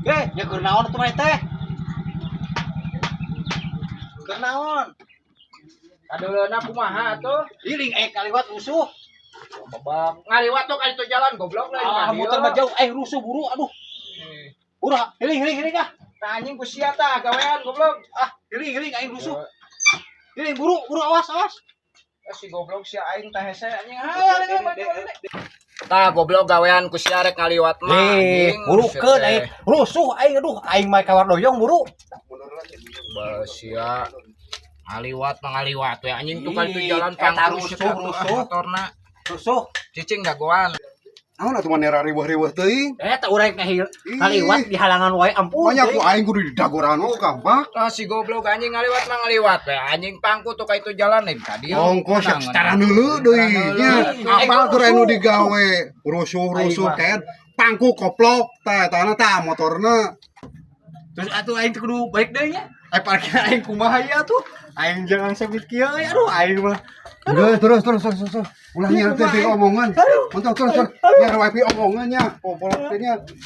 Eh, ya keur naon atuh maneh teh? Keur naon? Kadeuleuna kumaha atuh? Iling eh kaliwat rusuh. Babak ngaliwat tuh kali itu jalan, goblok lah. Ah, muter mah jauh eh rusuh buru, aduh. Buru, hiling hiling hiling ah. Nah, anjing, ku sia tah gawean, goblok. Ah, hiling hiling, aing rusuh. Hiling, buru buru, awas awas. Eh, si goblok sia, aing tah hese, anjing. Hayo. Tah, goblok, gawean ku sia rek ngaliwat mah. Eh, anjing. burukeun aing rusuh aing, aduh, aing mah kawar doyong, buru. Ba sia ngaliwat mah ngaliwat we, anjing, tuh kali itu Ih, jalan. eta Pangku rusuh, rusuh. Motorna. Rusuh. Cicing dagoan. Naon atuh maneh riweuh-riweuh teuing? Eh, tak urang ngahil Ih. kaliwat di halangan wae, ampun. Banyak ku teuing. aing kudu didagoran oh kampak. Ah, si goblok, anjing, ngaliwat mah ngaliwat we, anjing, pangku tuh ka itu jalan nih tadi. Ongkos ya secara neuleu deui nya. Apal keur anu digawe rusuh-rusuh Aing mah. kan pangku koplok tah etana tah motorna. Terus atuh aing teh kudu balik deui nya. Eh, parkir aing kumaha ieu atuh? Aing jangan sebut kieu euy, aduh, aing mah. Udah, terus terus terus terus. Ulah nya teh omongan. Untuk terus terus. Ya wae omongan nya, koplok teh nya.